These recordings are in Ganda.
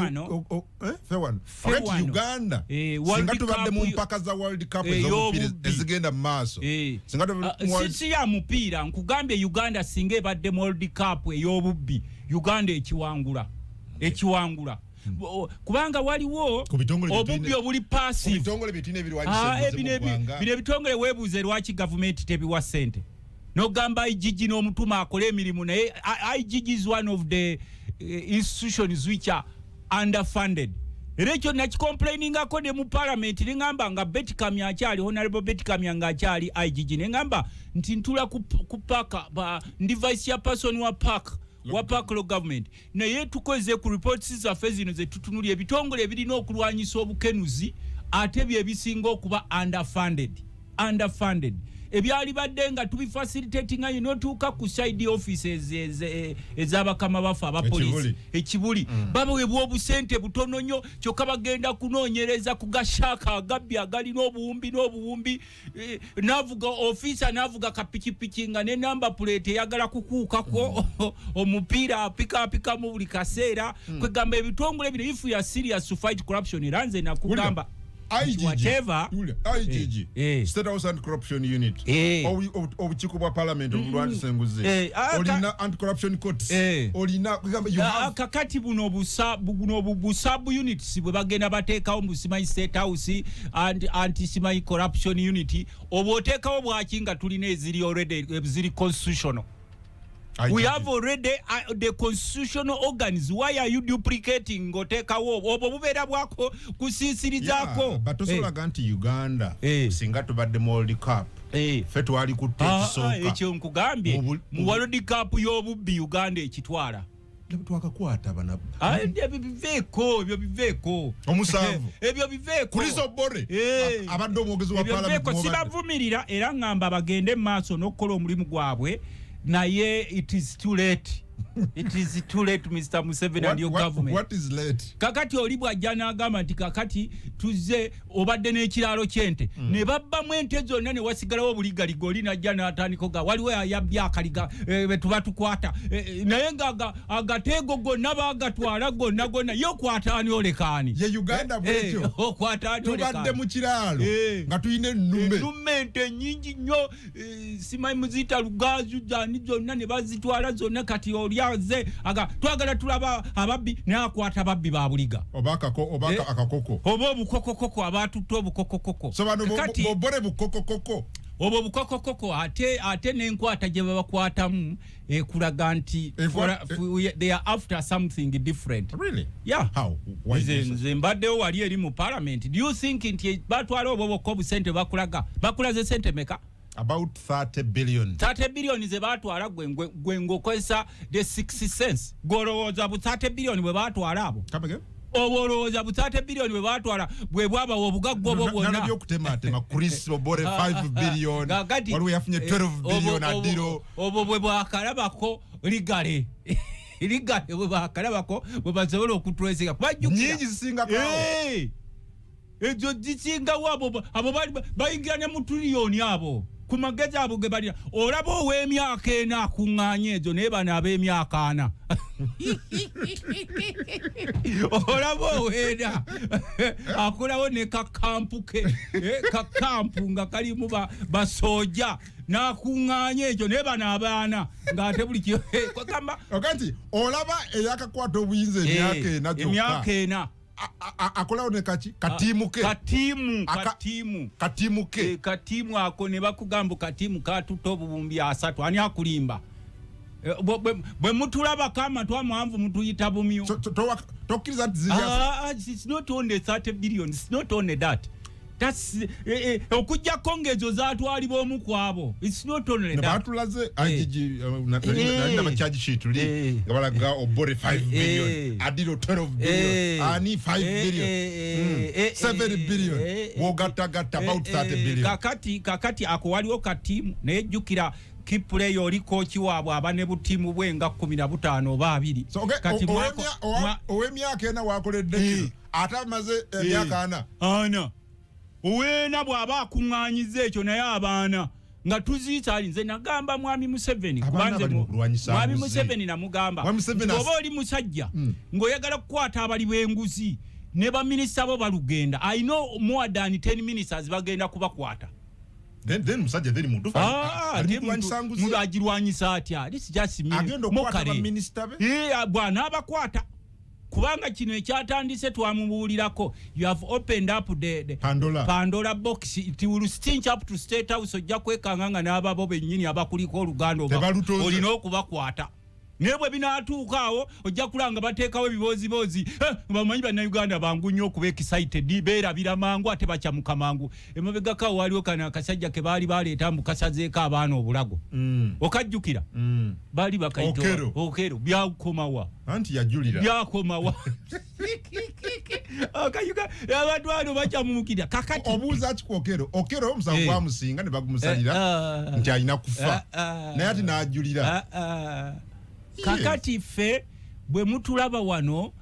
Wano. Ffe wano. Uganda singa tubadde mu mpaka za World Cup ez'omupiira ezigenda mu maaso, singa si ya mupiira, nkugambye, Uganda singa ebadde mu World Cup ey'obubbi, Uganda ekiwangula, ekiwangula, kubanga waliwo obubbi obuli passive. Bino ebitongole, weebuuze lwaki gavumenti tebiwa ssente. Nogamba IGG n'omutuma akole emirimu, naye IGG is one of the institutions which are underfunded. Era ekyo nakicomplainingako ne mu Parliament, neŋamba nga Beti Kamya akyali, Honorable Beti Kamya nga akyali IGG, neŋamba nti ntula ku paka, ndi vice chairperson wa PAC local government, naye tukoze ku reports zaffe zino zetutunulya, ebitongole ebirina okulwanyisa obukenuzi ate byebisinga okuba underfunded. Ebyali badde nga tubifacilitatinga, notuuka ku side offices ez'abakama baffe abapoliisi ekibuli, baweebwa obusente butono nnyo, kyokka bagenda kunoonyereza ku gashaaka agabbi agalina obuwumbi n'obuwumbi. Navuga ofiisa, navuga kapikipiki nga ne number plate eyagala kukuukako omupiira, apikaapikamu buli kaseera. Kwegamba ebitongole bino, if you are serious to fight corruption, era nze nakugamba IGG, whatever. IGG, State House Anti-Corruption Unit, obukiiko bwa Parliament obulwanyisa enguzi, olina anti-corruption courts, olina kakati buno busa buno bu sub units bwe bagenda bateekawo mu simanyi State House and anti simanyi corruption unit, oba oteekawo bwaki nga tulina eziri already, ziri constitutional? We have already the constitutional organs. Why are you duplicating ng'oteekawo obwo bubeera bwako kusiisirizaako? Yeah, but tosolaga nti Uganda singa tubadde mu World Cup, ffe twali kutte ekisooka. Ekyo nkugambye, mu World Cup y'obubbi Uganda ekitwala. Twakakwata bana. Ebyo biveeko, ebyo biveeko. Omusanvu. Ebyo biveeko. Chris Obore abadde omwogezi wa Parliament. Sibavumirira, era ŋŋamba bagende mu maaso n'okukola omulimu gwabwe, naye it is too late, it is too late, Mr Museveni and your government. What is late? Kakati oli bw'ajja n'agamba nti kakati tuzze, obadde n'ekiraalo ky'ente, ne babbamu ente zonna ne wasigalawo obuligaliga, oli najja n'atandika ga waliwo ayabbye akaliga, tuba tukwata, naye nga agateego gonna baagatwala gonna gonna, ye okwata ani, olekaani? Ye Uganda bwetyo. Okwata ani? Tubadde mu kiraalo nga tulina ennume. Ennume, ente nyingi nnyo, simanyi muziyita lugaazu zani, zonna ne bazitwala zonna. Kati oli aze aga twagala tulaba ababbi, naye akwata ababbi ba buliga. Oba akakoko. Oba obukokokoko, abatutte obukokokoko. So bano bobore bukokokoko. Obwo bukokokoko, ate n'enkwata gye babakwatamu ekulaga nti they are after something different. Really? Yeah. How? Nze mbaddewo wali eri mu Parliament. Do you think nti batwala obwo bokka obusente? Bakulaga, bakulaze sente meka? About 30 billion. 30 billion ze batwala, gwe ng'okozesa the 6 cents, gw'olowooza bu 30 billion bwe batwala abo, oba olowooza bu 30 billion bwe batwala bwe bwabawa obugagga obwo bwonna? Nalabye okutematema, Chris Obore 5 billion, waliwo yafunye 12 billion, Adiro. Obwo bwe bwakalabako ligale ligale, bwe bakalabako bwe basobola okutwesiga. Nyingi zisingako. Ezo zisingawo. Abo bayingira ne mu tuliyoni abo ku magezi abo ge balina. Olaba ow'emyaka 4 akuŋŋaanya ezo, naye bano ab'emyaka 40, olaba ow'ena akolawo ne kakampu ke, kakampu nga kalimu basooja n'akuŋŋaanya ekyo, naye bano abaana ng'ate buli kwegamba nti olaba eyakakwata obuyinza emyaka 4 gyokka, emyaka 4, akolawo ne kaki katiimu ke. Katiimu, katiimu. Katiimu ke. Katiimu ako ne bakugamba katiimu katutte obuwumbi 30. Ani akulimba? Bwe mutulabako amatu amuwanvu mutuyita bumyu. Tokkiriza nti It's not only 30 billion, it's not only that. That's okujjako ng'ezo zatwalibwa omu ku abo. It's not only that. Batulaze IGG, nalina charge sheet li nga balaga Obore 5 billion, Adiro 12 billion, ani 5 billion, 7 billion, wogattagatta about 30 billion. Kakati ako waliwo katiimu, naye jjukira kipuleyo oli coach waabwe aba ne butiimu bwe nga 15 oba 20. Kati ow'emyaka 4 wakoledde kino, ate amaze emyaka 40. Ana oweena bw'aba akuŋŋaanyiza ekyo, naye abaana Nga tuziita ali. Nze nagamba Mwami Museveni, Abaana kubanze bali mu kulwanyisa Mwami nguzi. Museveni namugamba Mwami Museveni nti oba oli musajja ng'oyagala kukwata abali b'enguzi ne baminisita bo balugenda, I know more than 10 ministers bagenda kubakwata. Then musajja, then mutuufu. Ah, ali ate mu kulwanyisa nguzi. Muntu agirwanyisa atya? This is just me. Agenda okukwata Mokale. baminisita be. Eh, bw'anaabakwata, kubanga kino ekyatandise twamubuulirako, you have opened up the Pandora. Pandora box. It will stink up to State House. Ojja kwekanga nga n'ababo bennyini abakuliko oluganda Tebalutonze. olina okubakwata. Naye bwe binaatuuka awo, ojja kulaba nga bateekawo ebibooziboozi. Eh, bamanyi Bannayuganda bangu nnyo okuba excited, beerabira mangu ate bakyamuka mangu. Emabegako awo waliwo kano akasajja ke baali baleeta mbu kasazeeko abaana obulago. Okajjukira? Baali bakayita Okero. Okero. Byakomawa? Anti yajulira. Byakomawa? Akayuka abantu bano bakyamumukira kakati. Obuuza ki ku Okero? Okero omusango gwamusinga ne bagumusalira nti alina kufa, naye ate n'ajulira. Kakati ffe bwe mutulaba wano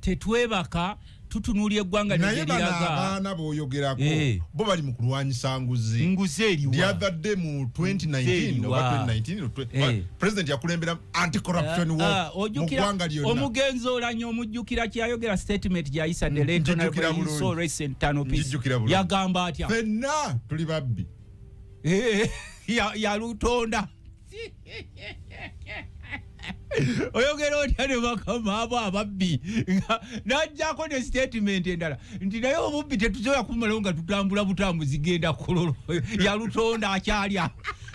tetwebaka, tutunuulya eggwanga. Naye bano Lyeraga abaana b'oyogerako, bo bali mu kulwanyisa nguzi. Nguzi eriwa? The other day mu 2019 oba Eriwa? 2019 president yakulembera anti corruption walk mu Ojjukira ggwanga lyonna. omugenzi Olanya, omujjukira kyeyayogera, statement gyayisa the late Njijjukira Honorable bulungi. Iso Recent Peace? Njijjukira bulungi. Yagamba atya? Ffenna tuli babbi. Yalutonda. Oyogera otya ne bakama abo ababbi? Najjako ne statement endala nti naye obubbi tetusobola kumalawo nga tutambula butambuzi genda Kololo. Yalutonda akyalya.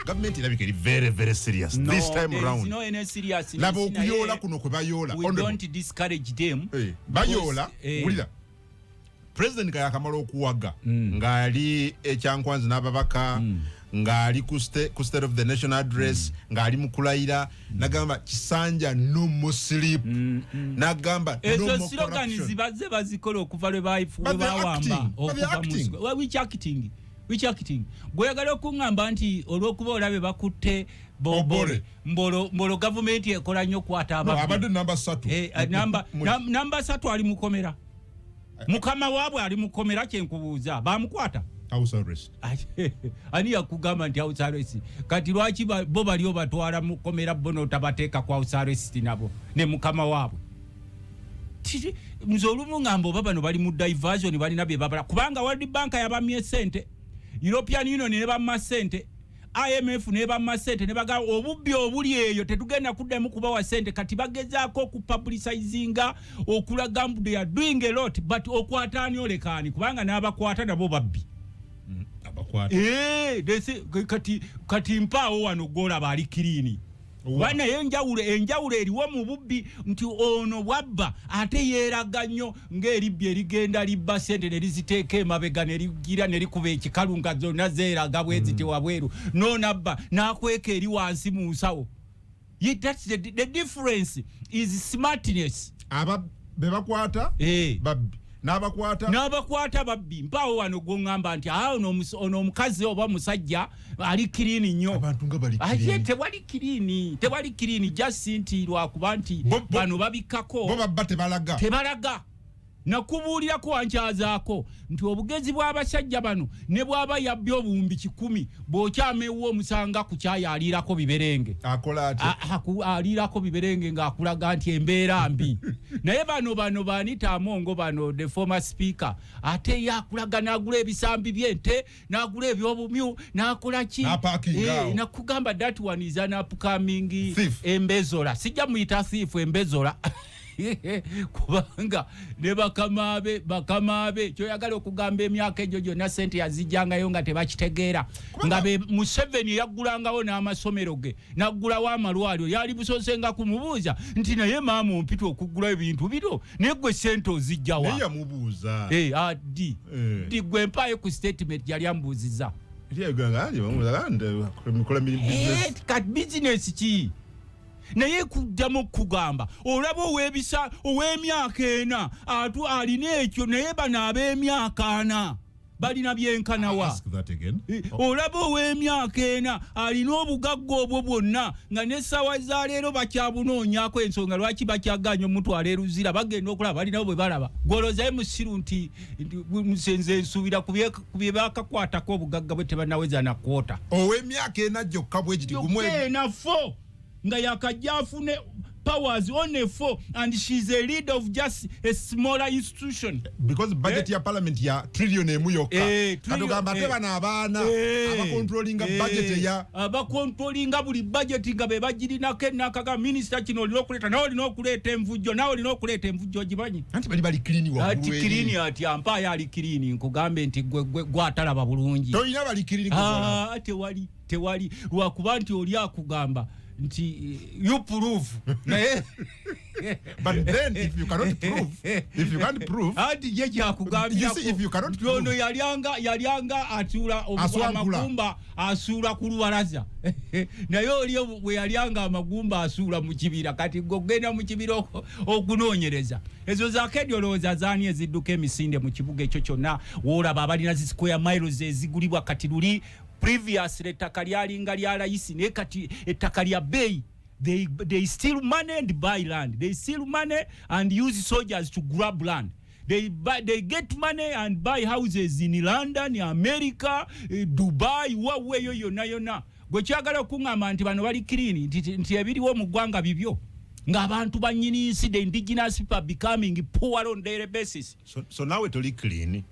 Gavumenti erabika eri very very serious No, this time there is round. no any seriousness. Laba okuyoola Naye kuno kwe bayoola. we don't discourage them. Bayoola. Because, Wulira, president nga yakamala okuwaga ng'ali ekyankwanzi n'ababaka, ng'ali ku State of the Nation Address, ng'ali mu kulayira, nagamba kisanja no more sleep, nagamba no Ezo more slogan corruption. zibazze bazikola okuva lwe But they're bawamba. acting. But they're Okuva mu acting. Which acting? Which acting? Gweyagala okuŋŋamba nti olw'okuba olabe bakutte Bobore, Obore. mbolo gavumenti ekola nnyo okukwata No, ababbi. abadde namba 3. Namba 3 ali mukomera, mukama waabwe ali mukomera. Kyenkubuuza, bamukwata? House arrest. Ani yakugamba nti house arrest? Kati lwaki bo bali obatwala mukomera, bo notabateeka ku house arrest nabo ne mukama waabwe? Nze olumu ngamba oba bano bali mu diversion, balina bye babala, kubanga World Bank yabamye sente, European Union ne bamma sente, IMF ne bamma sente, ne bagamba obubbi obuli eyo tetugenda kuddamu kubawa sente. Kati bagezaako okupublicizinga okulaga mbu they are doing a lot, but okwata ani, olekaani? Kubanga n'abakwata nabo babbi. Abakwata. Eh, kati mpaawo wano gwolaba ali clean. Oba naye enjawulo eriwo mu bubbi nti ono bwabba ate yeeraga nnyo ng'eribbi erigenda libba sente ne liziteeka emabega ne ligira ne likuba ekikalu nga zonna zeeraga bwe ziti wabweru, noonabba n'akweka eri wansi mu nsawo. That's the difference is smartness. Aba be bakwata babbi n'abakwata. N'abakwata babbi. Mpaawo wano gwoŋŋamba nti aa ono omukazi oba musajja ali clean nnyo. Abantu nga bali Aye, clean. Tewali clean, tewali clean. Just nti lwakuba nti bano babikkako. Bo babba tebalaga. Tebalaga. Nakubuulirako, wankyazaako nti obugezi bw'abasajja bano ne bw'aba yabbye obuwumbi 100, bw'okyama ewuwo omusanga ku kyayi aliirako biberenge. Akola atya? Aliirako biberenge ng'akulaga nti embeera mbi. Naye bano ba Anita Among, bano the former speaker, ate ye akulaga n'agula ebisambi by'ente, n'agula ebyobumyu, n'akola ki. N'apaakinga awo. Nakugamba that one is an upcoming Thief. Embezola. Sijja muyita thief, embezola, kubanga ne bakamabe bakamabe kyoyagala okugamba emyaka egyo gyonna sente yazijjangayo nga tebakitegeera, nga be Museveni yaggulangawo n'amasomero ge, naggulawo amalwaliro. Yali busosenga kumubuuza nti naye maama ompita okuggulawo ebintu bino, naye gwe sente ozijjawa? Naye yamubuuza. Eh, ah, ddi? Eh. Ddi? Gwe mpaayo ku statement yali amubuuziza. Eri yagamba nti bamubuuza nti kola mirimu business. Eh, kati bizinesi ki? Naye kuddamu okugamba olaba ow'ebisa ow'emyaka 4 atu alina ekyo, naye bano ab'emyaka 40. Balina byenkanawa? Ask that again. Olaba ow'emyaka 4 alina obugagga obwo bwonna, nga n'essaawa za leero bakyabunoonyaako. Ensonga lwaki bakyaganya omutwala eruzira, bagenda okulaba balinawo bwe balaba. Gwoloozayo musiru nti nze nsuubira ku bye bakakwatako, obugagga bwe tebanaweza na kwota. Ow'emyaka 4 gyokka bwe giti gumu? Yokka ena, 4, nga yakajja afune powers, only 4, and she's a leader of just a smaller institution. Because budget ya parliament ya trillion 1 yokka. Eh. Katugamba ate bano abaana abakontrolinga budget eya Abakontrolinga buli budget, nga be bagirinako enakaga minisita, kino olina okuleeta, nawe olina okuleeta envujjo, nawe olina okuleeta envujjo, ogimanyi? Anti bali clean Ati waggulu eri. Clean ati ampaayo ali clean, nkugambe nti gwe gwatalaba bulungi. Tolina bali clean. Ah, tewali, tewali, lwakuba nti oli akugamba nti you prove, naye But then if you cannot prove, if you can't prove Anti ye kyakugambirako. You see, if you cannot Ono prove- yalyanga atuula Aswankula. amagumba asuula ku lubalaza, naye oli bwe yalyanga amagumba asuula mu kibira. Kati gwe ogenda mu kibira okunoonyereza ezo zakedi, olowooza zaani ezidduka emisinde mu kibuga ekyo kyonna? Woolaba abalina zi square miles ezigulibwa kati. Luli previously ettaka lyalinga lya layisi, naye kati ettaka lya bbeeyi. They steal money and buy land. They steal money and use soldiers to grab land. They get money and buy houses in London, America, Dubai, waweeyo yonna yonna. Gwe kyagala okuŋŋamba nti bano bali clean, nti ebiriwo mu ggwanga bibyo, ng'abantu bannyini nsi, the indigenous people, are becoming poor on daily basis. So nawe toli clean?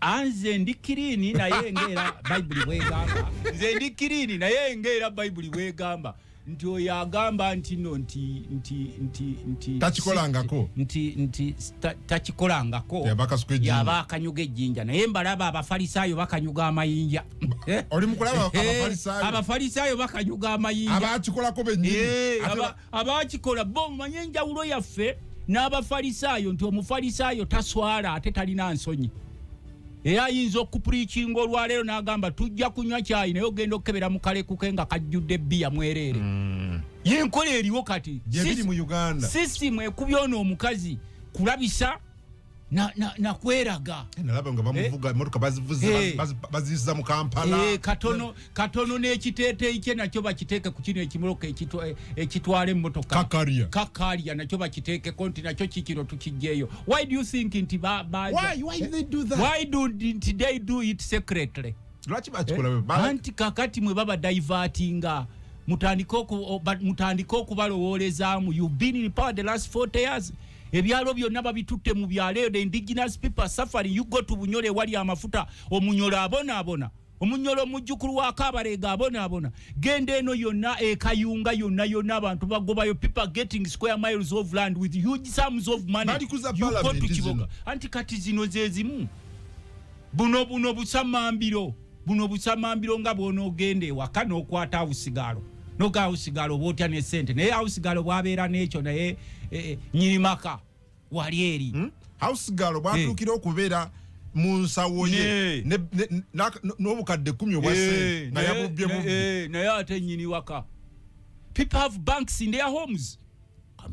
Anze ndi clean, naye ngaera Bayibuli bwegamba, nze ndi clean, naye ngaera Bayibuli bwegamba nti oyo agamba nti no nti Takikolangako. Nti takikolangako. Yaba akasuka ejjinja. Yaba akanyuga ejjinja, naye mbalaba Abafalisaayo bakanyuga amayinja. Oli mukulaba Abafalisaayo? Abafalisaayo bakanyuga amayinja. Abakikolako bennyini. Ate Abakikola bo manye enjawulo yaffe n'Abafalisaayo, nti Omufalisaayo taswala ate talina nsonyi, era ayinza okupreachinga olwaleero n'agamba tujja kunywa kyayi, naye ogenda okukebera mu kalekuke nga kajjudde bbiya mwereere. Yenkola eriwo kati. Gyebiri mu Uganda. Sisitimu ekubya ono omukazi kulabisa nakweraga. Nalaba nga bamuvuga emotoka, bazivuze, bazizza mu Kampala. Katono katono n'ekiteeteeyi kye nakyo bakiteeke ku kino ekimotoka ekitwala emmotoka. Kakaria. Kakaria nakyo bakiteekeko nti nakyo kikino tukijjeeyo. Why do you think nti Why do they do that? Why do nti they do it secretly? Lwaki bakikola? Anti kakati mwe baba divertinga, mutandike okubalowoolezaamu. You've been in power the last 40 years. Ebyalo byonna babitutte mu byalo eyo. The indigenous people are suffering. You go to Bunyoro ewali amafuta, Omunyolo abonaabona, Omunyolo omujjukulu wa Kabalega abonaabona. Genda eno yonna ekayunga yonna yonna abantu bagobayo. People are getting square miles of land with huge sums of money. Bali kuza You go to parliament Kiboga. zino. Anti kati zino zezimu, buno busamambiro, buno busamambiro, nga bw'onoogenda ewaka n'okwata house girl, noga house girl oba otya ne sente, naye house girl bwabeera n'ekyo, naye nyirimaka wali eri. House girl bwatuukira okubeera mu nsawo ye n'obukadde 10 obwa sente nga yabubbye bubbi. Naye ate nyini waka, people have banks in their homes.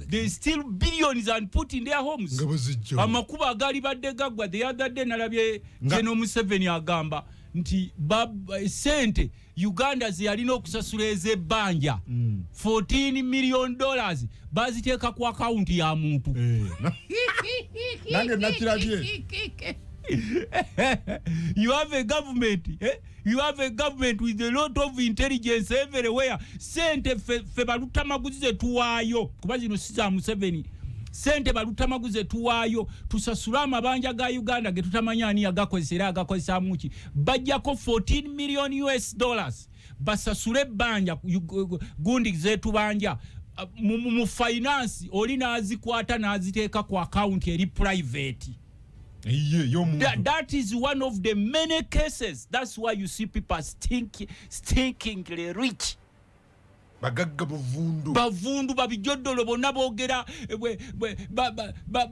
They steal billions and put in their homes. Nga buzijjo. Amakubo agaali badde gaggwa, the other day nalabye General Museveni agamba nti sente Uganda zeyalina okusasula ez'ebbanja, $14 million, baziteeka ku akawunti ya muntu. Nange nakirabye. You have a government, eh? You have a government with a lot of intelligence everywhere. Sente fe balutamaguzi zetuwaayo, kuba zino si za Museveni, sente balutamaguzi zetuwaayo tusasule amabanja ga Uganda getutamanyi ani yagakozesa era agakozesamu ki, bajjako 14 million US dollars basasule ebbanja gundi zetubanja mu finance. Oli n'azikwata n'aziteeka ku akawunti eri private. Iye y'omuntu. That is one of the many cases. That's why you see people stinkingly rich. Bagagga buvundu. Bavundu, babijoddolo, bonna boogera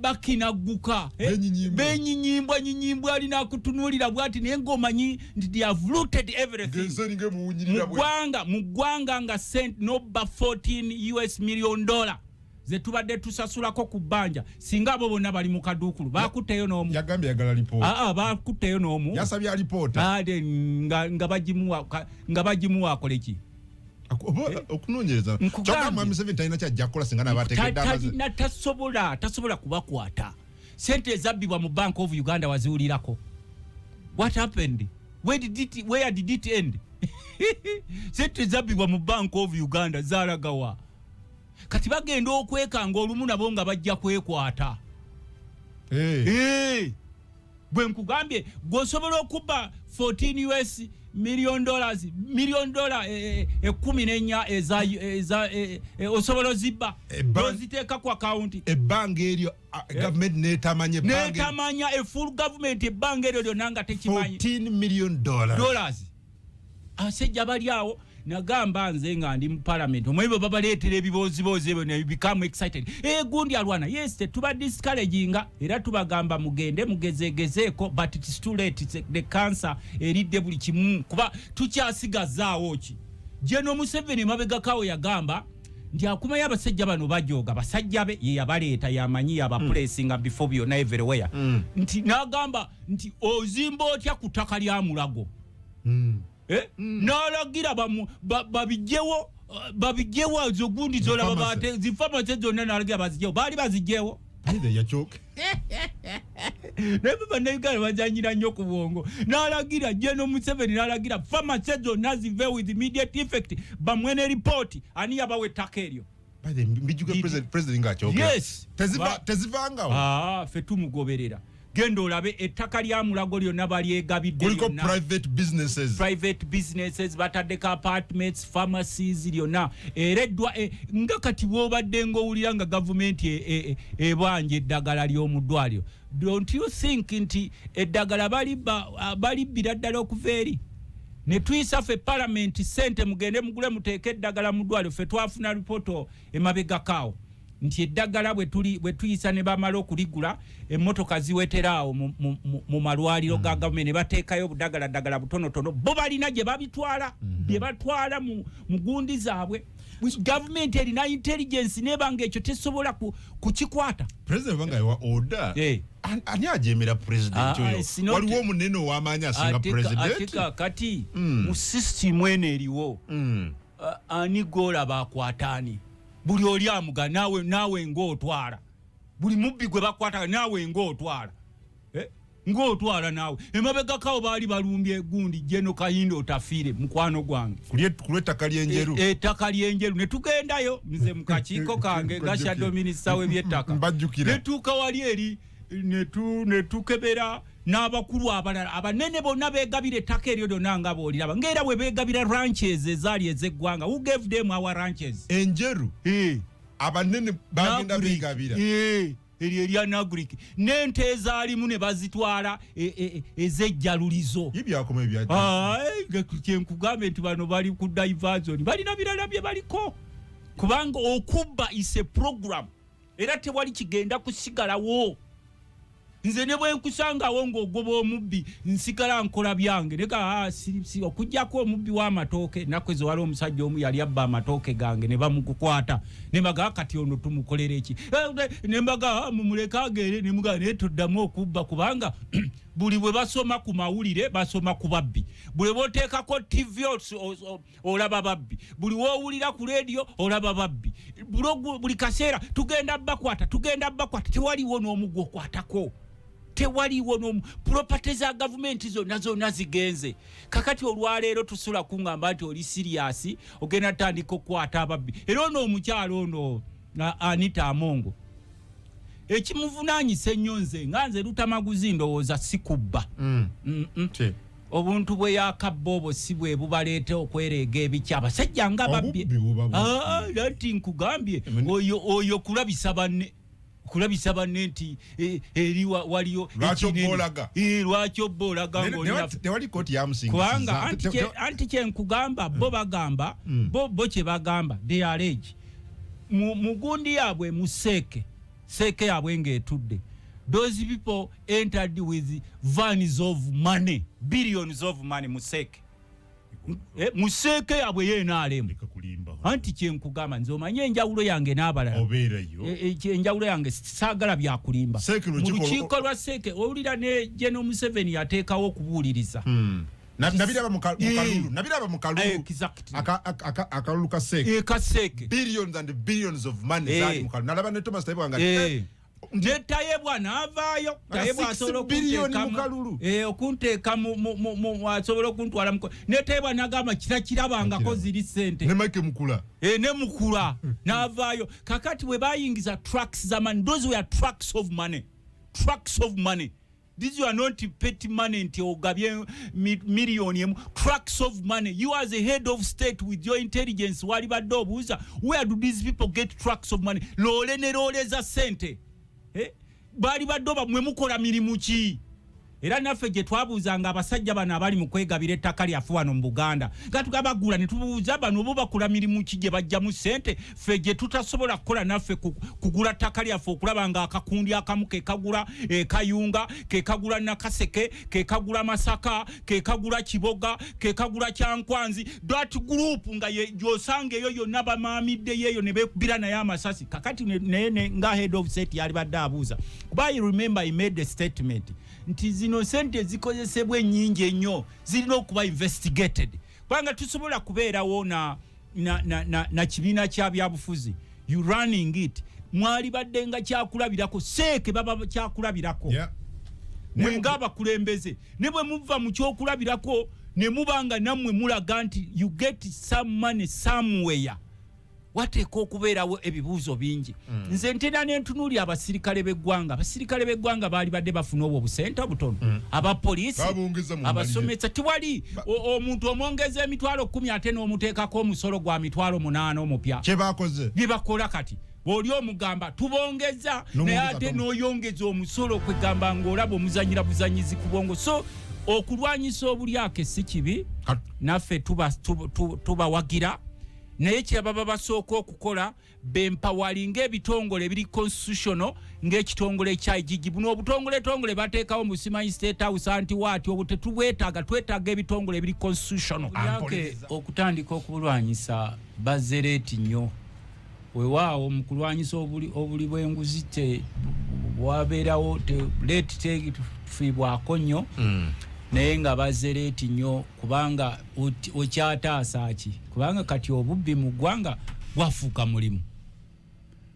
bakinagguka. Benyinyimba. Benyinyimba nyinyimbwa, alina akutunuulira bwati, naye ng'omanyi nti they have looted everything. Ng'ensi eringa emuwunyirira Mu ggwanga nga sent noba 14 US million dollar. Zetubadde tusasulako ku bbanja, singa abo bonna bali mu kaduukulu, bakutteyo n'omu. Yagambye yagala lipoota. Aa, bakutteyo n'omu. Yasabye alipoota. Ate nga bagimuwa akole ki? Oba okunoonyereza. Nkugambye. Kyokka Mwami Museveni talina kyajja kukola singa n'abateekedde amazzi. Talina, tasobola kubakwata. Sente ezabbibwa mu Bank of Uganda waziwulirako? What happened? Where did it end? Sente ezabbibwa mu Bank of Uganda zalagawa? Kati bagenda okwekanga olumu nabo nga bajja kwekwata. Eh, bwe nkugambye, gweosobola okubba 14 US million dollars, million dollar 14 eza osobola ozibba, noziteeka ku akawunti. Ebbanga eryo gavumenti netamanya ebbanga Netamanya, a full government, ebbanga eryo lyonna nga tekimanyi. $14 million. Dollars. Abasajja bali awo, nagamba nze nga ndi mu parliament, omwe bwe babaleetera ebibooziboozi ebyo ne become excited. E gundi alwana, yes, tetuba discouraginga, era tubagamba mugende mugezegezeeko, but it is too late. The cancer eridde buli kimu, kuba tukyasigazaawo ki? General Museveni mabegakawo yagamba nti akumayo abasajja bano bajoga, basajja be ye yabaleeta, yamanyi, yabapulesinga bifo byonna everywhere. Nti n'agamba nti ozimba otya ku ttaka lya Mulago? Eh? N'alagira babijjewo ezo gundi zolaba. Pharmacy. Zi pharmacy zonna n'alagira bazijjewo, baali bazijjewo. Either yakyuka. Naye bo Bannayuganda bazanyira nnyo ku bwongo. N'alagira, General Museveni n'alagira pharmacy zonna zive with immediate effect, bamwe ne ripooti ani yabawa ettaka eryo. By the mbijjuke president ng'akyogera. Yes. Tezivangawo. Ah, ffe tumugoberera. Genda olabe ettaka lya Mulago lyonna balyegabidde Kuliko lyonna. private businesses. Private businesses, bataddeko apartments, pharmacies lyonna. Era eddwa nga kati bwobadde ngaowulira nga gavumenti ebanja eddagala ly'omu ddwaliro, don't you think nti eddagala balibbira ddala okuva eri? Ne tuyisa ffe palamenti sente, mugende mugule muteeke eddagala mu ddwaliro. Ffe twafuna ripoto emabegakaawo nti eddagala bwe tuyisa ne bamala okuligula, emmotoka ziweteraawo mu malwaliro ga gavumenti ne bateekayo obudagala ddagala butonotono, bo balina gye babitwala, bye batwala mu gundi zaabwe. Gavumenti erina intelligence nebanga ekyo tesobola kukikwata. President banga yawa order. Ani ajemera president oyo? Waliwo omunene ow'amaanyi asinga president? Ate kakati mu system eno eriwo, ani golaba akwata ani? Buli oli amuga naawe ng'otwala buli mubbi gwe bakwata, naawe ng'otwala. Eh? Ng'otwala naawe. Emabegakawo baali balumbye gundi General Kahinda Otafiire, mukwano gwange. Ku lw'ettaka ly'Enjeru. Ettaka ly'Enjeru, ne tugendayo nze mu kakiiko kange nga shadow minister w'ebyettaka. Mbajjukira. Ne tuuka wali eri ne tukebera n'abakulu abalala abanene bonna beegabira ettaka eryo lyonna nga bw'oliraba, ng'era bwe beegabira ranches ezaali ez'eggwanga. Who gave them our ranches? Enjeru. Eh. Abanene bagenda Nagric. beegabira. Eh, eryo erya Nagric n'ente ezaalimu ne bazitwala ez'ejjalulizo. Ye byakoma ebya Ai, kyenkugambe nti bano bali ku diversion, balina birala bye baliko, kubanga okubba is a program, era tewali kigenda kusigalawo. Nze ne bwe nkusangawo ng'ogoba omubbi, nsigala nkola byange neka. Ah, okugjako omubbi w'amatooke, ennaku ezo wali omusajja omu yali abba amatooke gange ne bamukukwata, ne mbaga, "Kati ono tumukolera eki?" Eh, ne mbaga, "Ah, mumuleke agere." Ne mugaa, "Naye toddamu okubba," kubanga buli bwe basoma ku mawulire basoma ku babbi, buli bwoteekako TV olaba babbi, buli woowulira ku rediyo olaba babbi. Buli kaseera tugenda bakwata, tugenda bakwata, tewaliwo n'omu gwokwatako, tewaliwo n'omu. Property za gavumenti zonna zonna zigenze. Kakati olwaleero tusula kuŋŋamba nti oli serious, ogenda tandika okukwata ababbi. Era ono omukyalo ono Anita Amongo, ekimuvunaanyisa ennyo nze nga nze Lutamaguzi ndowooza si kubba. Ki? Obuntu bwe yakabba obwo si bwe bubaleeta okwereega ebiki, abasajja nga babbye. Obubbi buba bubbi. Ah, anti nkugambye, oyo kulabisa banne nti eri waliyo Lwaki ekinene. obba olaga? Eh, lwaki obba olaga ng'olina Tewali kooti yamusingisiza. Kubanga anti kyenkugamba, bo bagamba, bo kye bagamba, they allege mu gundi yaabwe, mu seeke seeke yaabwe ng'etudde, those people entered with vans of money, billions of money mu seeke, mu seeke yaabwe ye NRM. Leka kulimba. Anti kyenkugamba, nze omanye enjawulo yange n'abalala. Obeerayo. Enjawulo yange, saagala byakulimba. CEC mu lukiiko lukiiko lwa CEC, owulira ne General Museveni yateekawo okubuuliriza. Nabiraba mu kalulu, nabiraba mu kalulu. Akalulu ka CEC. Ka CEC. Billions and billions of money zaali mu kalulu. Nalaba ne Thomas Tayebwa nga Ne Tayebwa n'avaayo. Tayebwa 6 asobola billion mu okunteekamu kalulu. Okunteeka asobola okuntwala ne Tayebwa n'agamba kirakirabangako Takiraba. ziri sente. Ne Mike Mukula. Ne Mukula n'avaayo. Kakati bwe bayingiza trucks za money, those were trucks of money, trucks of money. These were not petty money nti ogabye miliyoni emu, trucks of money. You as a head of state with your intelligence wali badde obuuza, where do these people get trucks of money? Loole ne loole za sente. Baali badde oba mwe mukola mirimu ki? Era naffe gye twabuuzanga abasajja bano abali mu kwegabira ettaka lyaffe wano mu Buganda, nga tugabagula ne tubuuza bano bo bakola mirimu ki gye bajjamu sente, ffe gye tutasobola kukola naffe kugula ttaka lyaffe, okulaba nga akakundi akamu kekagula Kayunga, kekagula Nakaseke, kekagula Masaka, kekagula Kiboga, kekagula Kyankwanzi, that group nga gyosanga eyo yonna bamaamiddeyo eyo ne bekubira naye amasasi. Kakati naye nga head of state yali badde abuuza, kuba I remember he made a statement nti zino sente zikozesebwa ennyingi ennyo zirina okuba investigated, kubanga tusobola kubeerawo na kibiina kya byabufuzi, you running it, mwali badde nga kyakulabirako, CEC baba kyakulabirako mwe ng'abakulembeze, ne bwe muva mu kyokulabirako ne muba nga nammwe mulaga nti you get some money somewhere, wateeka okubeerawo ebibuuzo bingi. Nze ntera nentunuuli abasirikale b'eggwanga. Abasirikale b'eggwanga baali badde bafuna obwo obusente obutono, abapoliisi, Babongeza mu abasomesa, tiwali omuntu omwongeza 100,000 ate n'omuteekako omusolo gwa 80,000 omupya. Kyebakoze. Bye bakola kati, bw'oli omugamba tubongeza, naye N'omwongeza ate tono. n'oyongeza omusolo, kwegamba ng'olaba omuzanyira buzanyizi ku bwongo. So okulwanyisa obulyake si kibi. Naffe tubawagira, naye kyebaba basooka okukola, bempawalinga ebitongole ebiri constitutional ng'ekitongole ekya IGG. Buno obutongoletongole bateekawo mu simanyi State House anti waati, obwo tetubwetaaga. Twetaaga ebitongole ebiri constitutional. Obulyake okutandika okubulwanyisa bazze late nnyo. Weewaawo mu kulwanyisa obuli bw'enguzi te bwabeerawo late, tetufiibwako nnyo, naye nga bazze late nnyo, kubanga okyataasa ki? Kubanga kati obubbi mu ggwanga bwafuuka mulimu.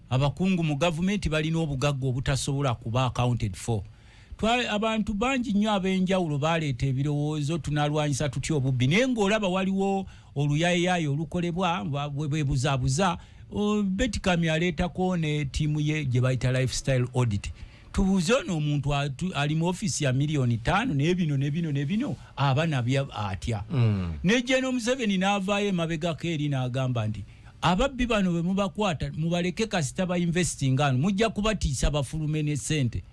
Abakungu mu gavumenti balina obugagga obutasobola kuba accounted for. Abantu bangi nnyo ab'enjawulo baleeta ebirowoozo, tunalwanyisa tutya obubbi? Naye ng'olaba waliwo oluyayiyayi olukolebwa bwebuzaabuza. Beti Kamya aleetako ne ttiimu ye gye bayita lifestyle audit. Tubuuze ono omuntu ali mu ofiisi ya miliyoni 5, naye bino ne bino ne bino aba nabyo atya? Ne General Museveni n'avaayo emabegako eri n'agamba nti ababbi bano bwe mubakwata mubaleke, kasita ba investinga ano mujja kubatiisa bafulume ne sente.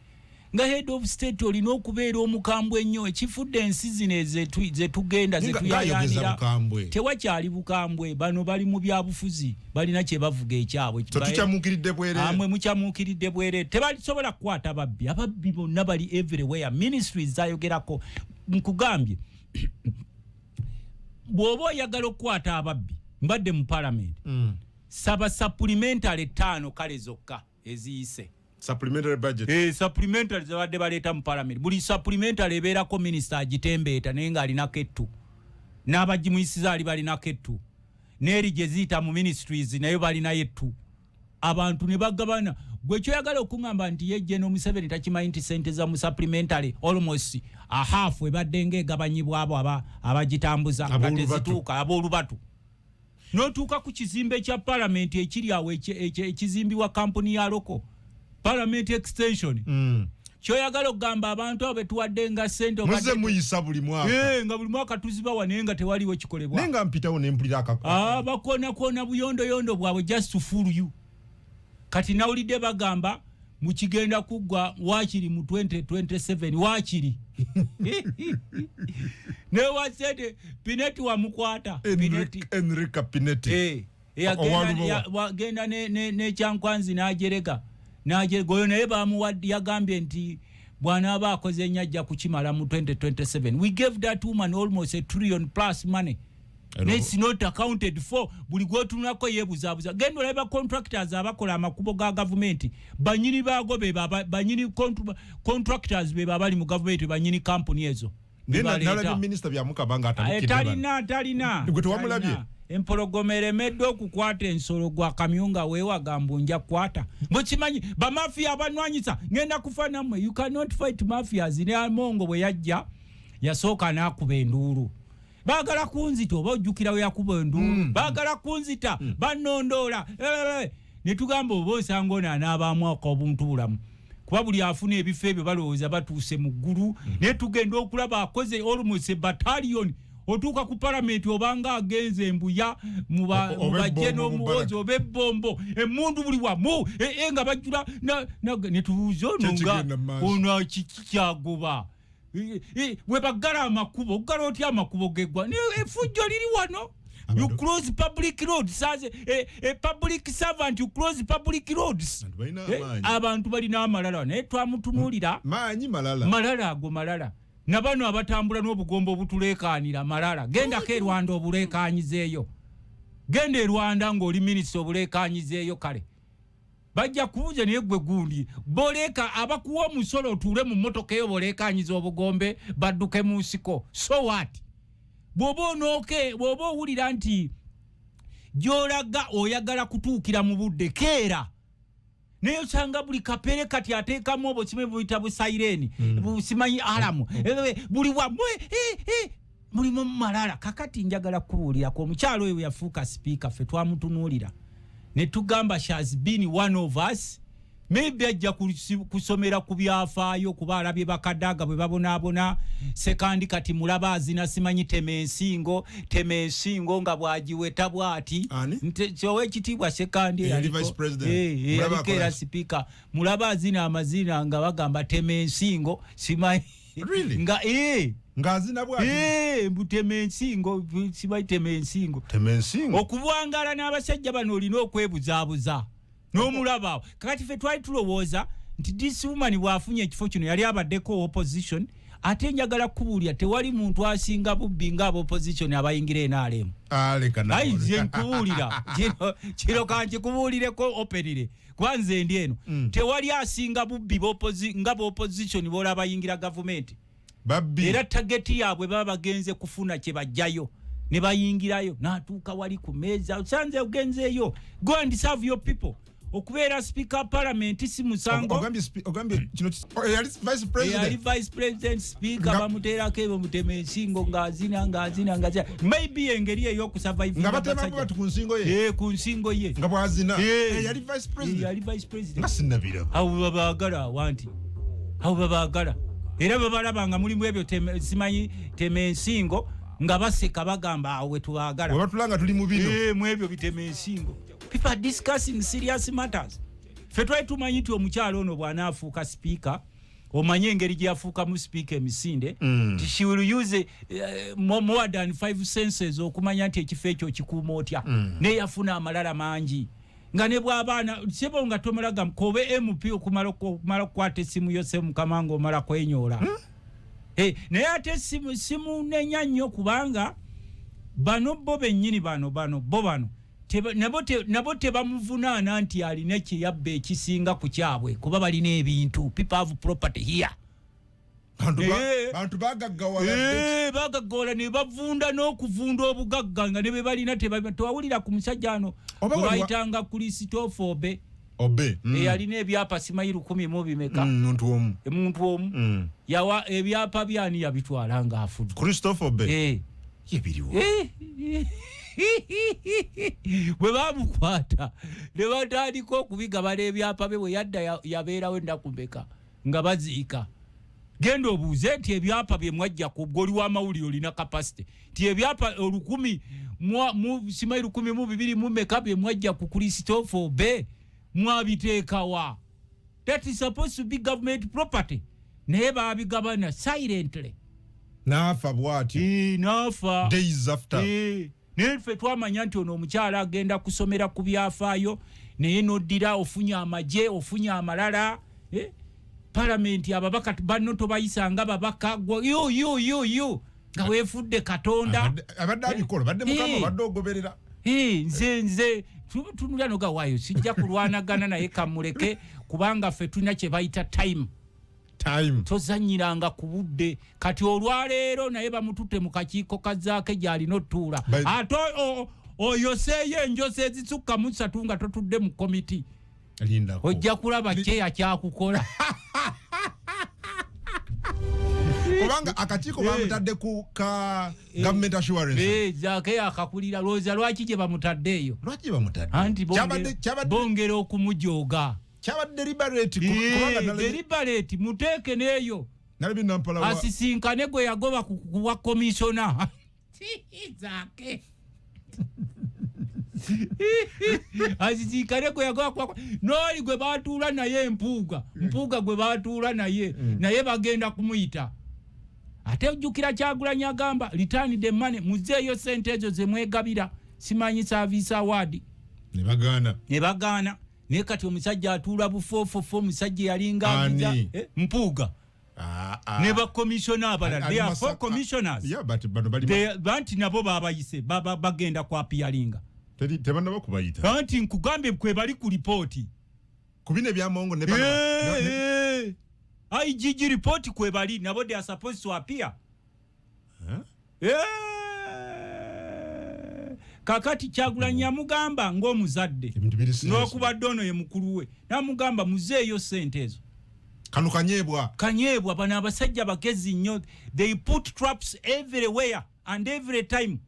Nga head of state olina okubeera omukambwe ennyo. Ekifudde ensi zino zetugenda Ng'ayogeza zetuyayanira bukambwe. Tewakyali bukambwe. Bano bali mu byabufuzi, balina kye bavuga ekyabwe. So tukyamuukiridde bwereere. Amwe mukyamuukiridde bwereere, tebasobola kukwata babbi. Ababbi bonna bali everywhere, ministries zayogerako. Nkugambye, bw'oba oyagala okukwata ababbi, mbadde mu parliament, saba supplementary ttaano kale zokka eziyise. Supplementary budget. Supplementary zebadde baleeta mu parliament, buli supplementary ebeerako minisita agitembeeta, naye ng'alinako ettu, n'abagimuyisiza ali balinako ettu, n'eri gye ziyita mu ministries nayo balinayo ettu, abantu ne bagabana. Gwe kyoyagala okuŋŋamba nti ye General Museveni takimanyi nti sente za mu supplementary almost a half ebadde ng'egabanyibwa abo abagitambuza nga Ab'olubatu. tezituuka ab'olubatu? N'otuuka ku kizimbe kya palamenti ekiri awo ekizimbibwa kampuni ya local parliament extension, kyoyagala okugamba abantu abo betuwadde nga sente Muze muyisa buli mwaka. Eh, nga buli mwaka tuzibawa, naye nga tewaliwo kikolebwa. Naye nga mpitawo ne mpulira Ah, bakoonakona buyondoyondo bwabwe just to fool you. Kati nawulidde bagamba mukigenda kuggwa wakiri mu 2027 wakiri newa sente. Pinetti wamukwata Pinetti. Enrica Pinetti. Eh, Owalubowa. Wagenda nekyankwanzi n'ajerega n'ajerega oyo, naye bamuwadde, yagambye nti bw'anaaba akoze ennyo ajja kukimala mu 2027. We gave that woman almost a trillion plus money. It's not accounted for. Buli gwotunulako yeebuzaabuza. Genda olaba contractors abakola amakubo ga gavumenti, banyini baago be banyini contractors, be babali mu gavumenti, banyini kampuni ezo. Nalabye minisita Byamukama nga atabukidde. Talina, talina. Gwe tewamulabye? Empologoma eremedde okukwata ensolo, gwa kamyu nga weewagamba nja kukwata. Bwekimanyi bamafiya abanwanyisa, ngenda kufa nammwe. You cannot fight mafias. Ne Amongo bwe yajja, yasooka n'akuba enduulu, "Baagala kunzita." Oba ojjukira we yakuba enduulu? "Baagala kunzita, bannondoola." Ne tugamba oba osanga ono anaabaamu akobuntu bulamu, kuba buli afuna ebifo ebyo balowooza batuuse mu ggulu. Naye tugenda okulaba akoze almost battalion. Otuuka ku palamenti obanga agenze embuya mubajje n'omuwozi oba ebbombo, emundu buli wamu, nga bajjula. Netubuuza ono nga ono kiki kyagoba? Bwe baggala amakubo, oggala otya amakubo geggwa? Efujjo liri wano. You close public roads as a public servant, you close public roads. Abantu balina amalala, naye twamutunuulira. Maanyi malala. Malala ago malala. Nabano abatambula n'obugombo obutuleekaanira malala. Gendako e Rwanda obuleekaanyizeeyo. Genda e Rwanda ng'oli minisita, obuleekaanyizeeyo. Kale bajja kubuuza, naye gwe gundi boleeka abakuwa omusolo otuule mu mmotoka eyo, boleekaanyiza obugombe badduke mu nsiko. So what? Bw'oba onooke, bw'oba owulira nti gy'olaga oyagala kutuukira mu budde, keera. Naye osanga buli kapere kati ateekamu obwo simanyi buyita bu siren, busimanyi alarm, buli wamu mulimu malala. Kakati njagala kubuulirako, omukyalo oyo yafuuka sipiika, ffe twamutunuulira ne tugamba she has been one of us. Maybe ajja kusomera ku byafaayo, kuba alabye bakadaga bwe babonaabona. Sekandi kati mulaba azina simanyi tema ensingo, tema ensingo, nga bwagiweta bwati. Owekitiibwa Sekandi yaliko era sipiika, mulaba azina amazina nga bagamba tema ensingo, simanyi nga ng'azina bwati. Mbutema ensingo, simanyi tema ensingo. Tema ensingo. Okubwangala n'abasajja bano olina okwebuzaabuza n'omulaba awo. Kakati ffe twali tulowooza nti this woman bw'afunye ekifo kino, yali abaddeko opposition. Ate njagala kubuulira, tewali muntu asinga bubbi nga opposition abayingira NRM. Ayi nze nkubuulira kino, kankikubuulireko openly, kuba nze ndi eno. Tewali asinga bubbi nga b'opposition bola bayingira gavumenti. Era target yaabwe baba bagenze kufuna kye bajjayo ne bayingirayo. N'atuuka wali ku meeza, osanze ogenzeeyo, go and serve your people. Okubeera speaker parliament si musango. Yali vice president, speaker, bamuteerako ebyo mutema ensingo, ng'azina, ng'azina, ng'azina. Maybe engeri ey'okusurvive ku nsingo ye. Nga bwazina. Yali vice president. Abo babaagala awanti, abo babaagala, era babalaba nga mulimu ebyo simanyi tema ensingo, nga baseka, bagamba awo wetubaagala. Webatulanga tuli mu bino. Mu ebyo bitema ensingo. People are discussing serious matters. Ffe twali tumanyi nti omukyalo ono bw'anaafuuka sipiika, omanye engeri gye yafuukamu sipiika emisinde, ti she will use more than five senses okumanya nti ekifo ekyo okikuuma otya. Naye yafuna amalala mangi, nga ne bw'abaana sebo nga tomalaga kobe MP okumala okukwata essimu yo, semukama nga omala kwenyoola. Naye ate simunenya nnyo, kubanga bano bo bennyini bano bo bano nabo tebamuvunaana nti alina kyeyabba ekisinga ku kyabwe, kuba balina ebintu. People have property here. Bantu bagaggawala. Bagaggawala ne bavunda n'okuvunda obugagga nga ne be balina. Tewawulira ku musajja ano bayitanga Christopher Obe? Obe. Eyalina ebyapa simanyi lukumi mu bimeka. Muntu omu. Muntu omu. Yawa ebyapa byani yabitwala nga afudde. Christopher Obe. Yebiriwo. Bwe bamukwata ne batandika okubigabala ebyapa bye, bwe yadda yabeerawo ennaku mbeka nga baziika. Genda obuuze nti ebyapa bye mwajja ku gwoli w'amawulire, olina capacity, nti ebyapa olukumi simanyi 1200 mu meka bye mwajja ku Christopher Obe mwabiteekawa? That is supposed to be government property, naye babigabana silently. N'afa bw'ati. N'afa. Days after. Naye ffe twamanya nti ono omukyala agenda kusomera ku byafaayo. Naye noddira ofunye amagye, ofunye amalala, palamenti ababaka banno tobayisanga babaka. Yo yo yo yo. Nga weefudde Katonda. Abadde abikola, badde mukama, obadde ogoberera. Nze tunulira noga waayo, sijja kulwanagana naye, kamuleke, kubanga ffe tulina kye bayita time. Time. Tozanyiranga ku budde. Kati olwaleero naye bamututte mu kakiiko kazaake gy'alina otuula. Ate oyoseeyo enjoso ezisukka mu ssatu nga totudde mu komiti. Lindako. Ojja kulaba kyeya kyakukola. Kubanga akakiiko bamutadde ku ka government assurance. Zaake akakulira. Lowooza lwaki gye bamutadde eyo? Lwaki bamutadde? Anti bongera okumujooga. Kyabadde deliberate, kubanga deliberate, muteeke n'eyo. Nalabye Nampala asisinkane gwe yagoba kuwa komishona. Zaake asisinkane gwe yagoba kuwa n'oli gwe batuula naye, Mpuuga. Mpuuga gwe batuula naye, naye bagenda kumuyita. Ate ojjukira Kyagulanyi agamba, "Return the money, muzeeyo sente ezo ze mwegabira, simanyi service award." Ne bagaana. Ne bagaana. Naye kati omusajja atuula bufoofofo, omusajja yalinga Ani? Mpuuga. Ah, ah. Ne bakomishona abalala. Ali They are four commissioners. Yeah, but bano bali Banti nabo babayise, bagenda ku appearinga. Tebannaba kubayita. Anti nkugambye kwe bali ku lipooti. Ku bino ebyamongo ne bano IGG report kwe bali nabo, they are supposed to appear. Huh? Kakati Kyagulanyi yamugamba ng'omuzadde, Ebintu biri serious. n'okubadde ono ye mukulu we, n'amugamba muzeeyo sente ezo. Kano kanyeebwa. Kanyeebwa. Bano abasajja bagezi nnyo, they put traps everywhere and every time.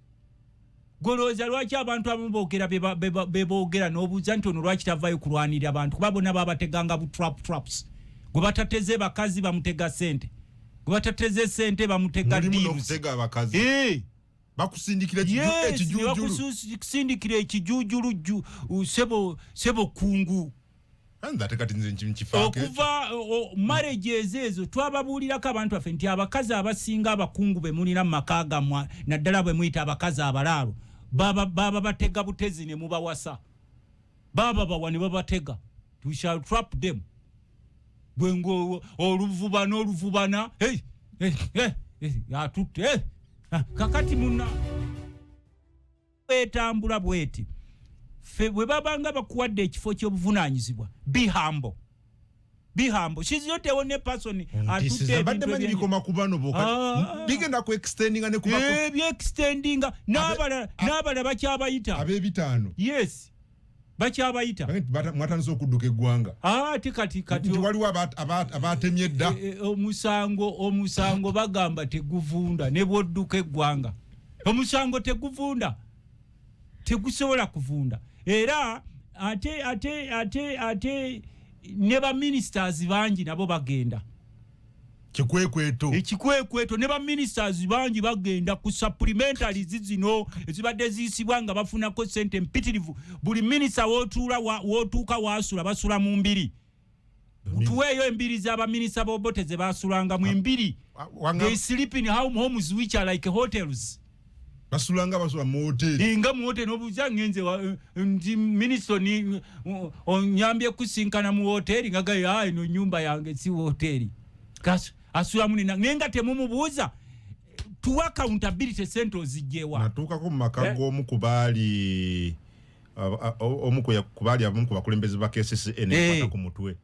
Golowooza lwaki abantu abamu boogera bye boogera, n'obuuza nti ono lwaki tavaayo kulwanirira abantu? Kuba bonna babateganga bu traps. Gwe batateze bakazi, bamutega sente. Gwe batateze sente, bamutega Mulimu deals. n'okutega abakazi. Bakusindikira Yes, ne ekijujulu. bakusindikira ekijujulu sebo kungu. Anze ate kati nze nkifaako. Okuva marriages ezo, twababuulirako abantu baffe nti abakazi abasinga abakungu be mulina mu maka gammwe, naddala bwe muyita abakazi abalaalo, baba batega butezi ne mubawasa, baba bawa ne babatega. We shall trap them. Bwe ngo oluvubana oluvubana, hey, hey, hey, hey, atutte, hey. Ah, kakati muna etambula bweti, ffe bwe babanga bakuwadde ekifo ky'obuvunaanyizibwa, be humble, be humble. She's not the only person atutte Mbadde ebintu manyi bikoma ku bano bokka. Ah. Bigenda ku extendinga ne kuba Ebyextendinga n'abalala bakyabayita. Ab'ebitaano. Yes, bakyabayita. Bange nti mwatandise okudduka eggwanga. Ah, ate kati Nti waliwo abatemye edda. Omusango bagamba teguvunda. Ne bwodduka eggwanga, omusango teguvunda, tegusobola kuvunda. Era ate ne baministers bangi nabo bagenda. Kikwekweto. Ekikwekweto. Ne baministers bangi bagenda ku supplementaries zino ezibadde ziyisibwa nga bafunako sente mpitirivu. Buli minisita wotuula wotuuka wasula, basula mu mbiri. Tuweeyo embiri z'abaminisita b'Obote ze basulangamu, embiri. They sleep in homes which are like hotels. Basulanga basula mu hoteri. Nga mu hoteli, nobuuza ngenze nti minisita ni onyambye kusinkana mu hoteli, nga gayo eno nyumba yange si hoteli. Asulamu nina, naye nga temumubuuza tuwa accountability, sente ozijjewa? Natuukako mu maka Eh? g'omu ku baali omu ku baali abamu ku bakulembeze ba KCCA, nekwata ku mutwe.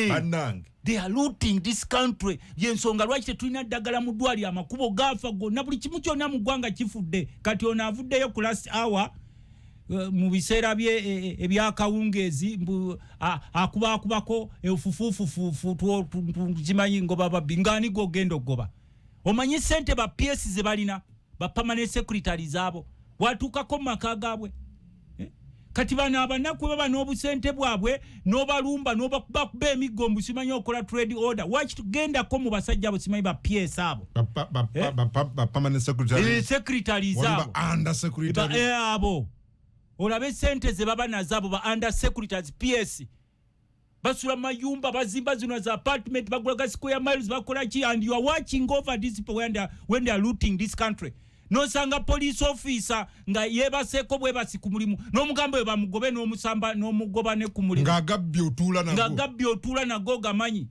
Bannange. They are looting this country. Yensonga lwaki tetulina ddagala mu ddwaliro, amakubo gaafa gonna, buli kimu kyonna mu ggwanga kifudde. Kati ono avuddeyo ku last hour, mu biseera bye ebyakawungeezi, mbu akubakubako efufufufufu, kimanyi ngoba babbi ngaani gogenda okugoba. Omanyi sente ba PS ze balina, ba permanent secretaries abo, watuukako mu maka gaabwe. Eh? Kati bano abanaku baba n'obusente bwabwe, n'obalumba, n'obakubakuba emiggo mbu simanyi okola trade order. Waki tugendako mu basajja abo, simanyi ba PS abo? Eh? Ba permanent secretary. Secretaries Waliwo abo. ba under secretary. Abo olabe sente ze baba nazo, abo ba under secretaries, PS, basula mayumba, bazimba zino za apartment, bagula ga square miles, bakola ki, and you are watching over these people when they are looting this country. Nosanga police officer nga yebaseeko bwebasi ku mulimu, n'omugambo we bamugobe, n'omusamba n'omugoba ne ku mulimu. Ng'agabbye otuula nga nago. Gabbye otuula nago, gamanyi.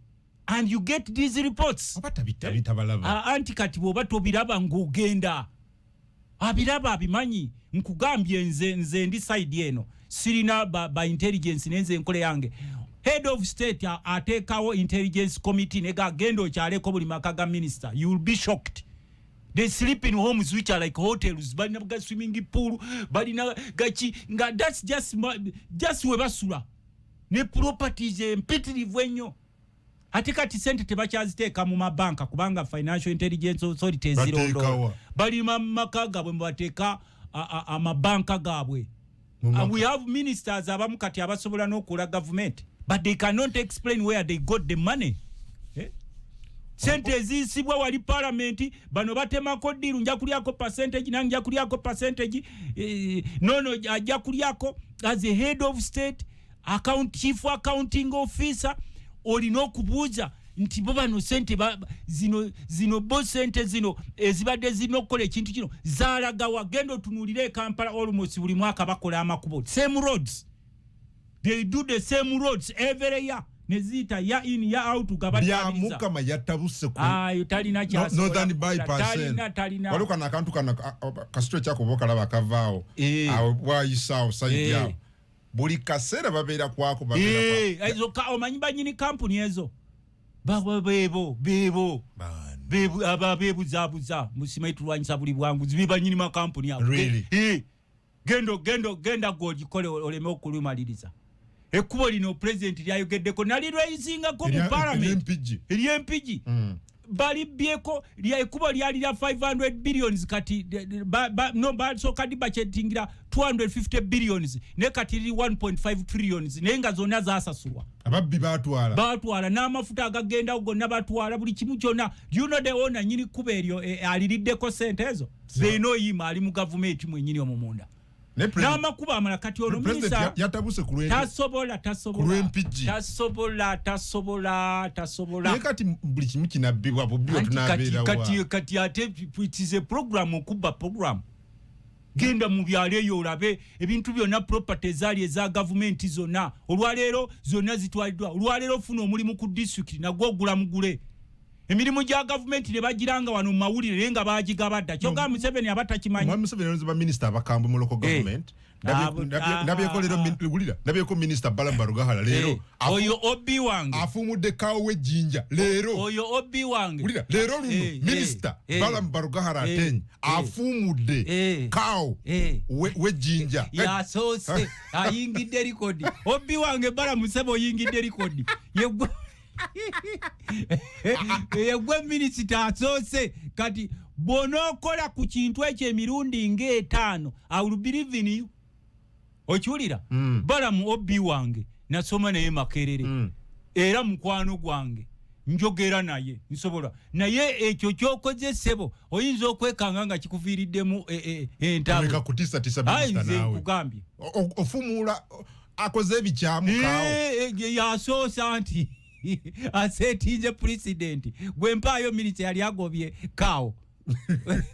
And you get these reports. Oba tabitabalaba. Anti kati bw'oba tobiraba ng'ogenda abiraba, abimanyi. Nkugambye, nze ndi side eno, sirina ba intelligence, nenze enkola yange. Head of state ateekawo intelligence committee, nega genda okyaleko buli maka ga minister. You will be shocked, they sleep in homes which are like hotels. Balina ga swimming pool, balina gaki, nga that's just we basula ne properties empitirivu ennyo. Ate kati sente tebakyaziteeka mu mabanka kubanga Financial Intelligence Authority ezirondoola. Bateekawa? Balima mu maka gaabwe, mubateeka amabanka gaabwe. Mu maka. We have ministers abamu kati abasobola n'okula government, but they cannot explain where they got the money, eh? Sente eziyisibwa wali parliament, bano batemako deal, nja kulyako percentage, nange nja kulyako percentage, nono ajja kulyako. As a head of state, account, chief accounting officer, olina okubuuza nti bo bano sente zino bo sente zino ezibadde zirina okukola ekintu kino zalagawa? Genda otunuulire e Kampala, almost buli mwaka bakola amakubo, same roads, they do the same roads every year, neziyita year in, year out Bya gabatabiliza. Mukama yatabuse ku Ayo talina kyasobola Northern kukola. Bypass. Talina, talina. Waliwo kano akantu kano kasitule kyakuba okalaba akavaawo awo wayisaawo side awo, buli kaseera babeera kwako, babeera kwako. Ezo omanyi banyini kampuni ezo bebo Bani? Aba beebuzaabuza, musimanyi tulwanyisa buli bwanguzi, bebanyini makampuni ago. Really? Genda, genda, genda gwe ogikole oleme okulumaliriza. Ekkubo lino pulezidenti lyayogeddeko nalirwaizingako mu parliament. Ery'Empigi. Eryempigi. Balibbyeko ekkubo lyali lya 500 billions, kati no, basooka dibudgetingira 250 billions, naye kati liri 1.5 trillions, naye nga zonna zasasulwa. Ababbi batwala. Batwala n'amafuta agagendawo gonna, batwala buli kimu kyonna. Do you know the owner, nyini kkubo eryo, aliriddeko sente ezo? They know him, ali mu gavumenti mwenyini omwo munda. Naye N'amakubo amala kati ono President minisita yatabuse ku tasobola, ku tasobola. lw'Empigi. Tasobola, tasobola, tasobola. Naye kati buli kimu kinabbibwa bubbi, Anti kati, tunabeerawa? kati ate it is a program, okubba program. Genda mu byalo eyo olabe ebintu byonna, property ezaali eza gavumenti zonna olwaleero zonna zitwaliddwa. Olwaleero ofuna omulimu ku disitulikiti nagwo ogula mugule. Emirimu gya gavumenti ne bagiranga wano mu mawulire, naye nga bagigaba dda. Kyogamba Museveni aba takimanyi. Mwami Museveni yalonze baminisita abakambwe mu local government. Ndabyeko leero, wulira, ndabyeko minisita Balaam Barugahara leero Oyo OB wange. Afuumudde kaawo w'ejjinja leero. Oyo OB wange. Wulira, leero luno minisita Balaam Barugahara Ateenyi afuumudde kaawo w'ejjinja. Yasoose, ayingidde record. OB wange Balaam Musebe, oyingidde record. Yegwe minisita asoose. Kati bw'onookola ku kintu ekyo emirundi ng'etaano, I will believe in you. Okiwulira? Balaam OB wange, nasoma naye Makerere, era mukwano gwange, njogera naye, nsobola naye. Ekyo kyokoze ssebo, oyinza okwekanga nga kikuviiriddemu entalo. Leka kutiisatiisa Ayi, minisita nze naawe. nkugambye. Ofumuula akoze ebikyamu kaawo. Yasoose nti asetinze pulezidenti. Gwe mpaayo minisita yali agobye kaawo,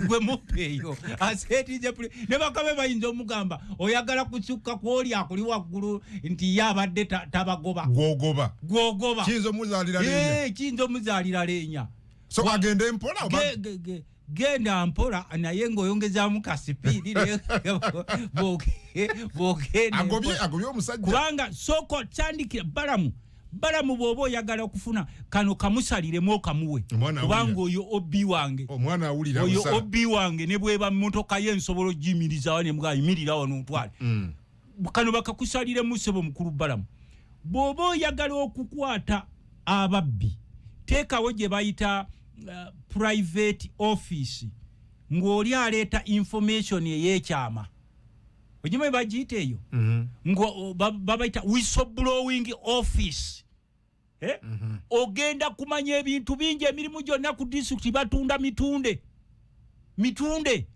gwe mupeeyo asetinze ne bakabe bayinza omugamba oyagala kusukka kwoli akuli waggulu nti ye abadde tabagoba. Gwogoba. Gwogoba. Kiyinza omuzaalira leenya. Kiyinza omuzaalira leenya. So agende mpola oba? Genda mpola naye ng'oyongezaamu ka speed bw'ogenda Agobye empola. Agobye omusajja. Kubanga soko tandikira Balaam. Balaam, bw'oba oyagala okufuna kano, kamusaliremu okamuwe. Omwana Kubanga awulira. oyo OB wange. Omwana awulira. Oyo Musala. OB wange, ne bweba motoka ye nsobola ogiyimirizawo nemugaa yimirira wano ntwale. Kano bakakusaliremu ssebo mukulu Balaam. Bw'oba oyagala okukwata ababbi, teekawo gye bayita private office, ng'oli aleeta information ey'ekyama. Ogimanyi bagiyita eyo? Ngo babayita whistleblowing office, eh? Ogenda kumanya ebintu bingi. Emirimu gyonna ku disitulikiti batunda mitunde mitunde,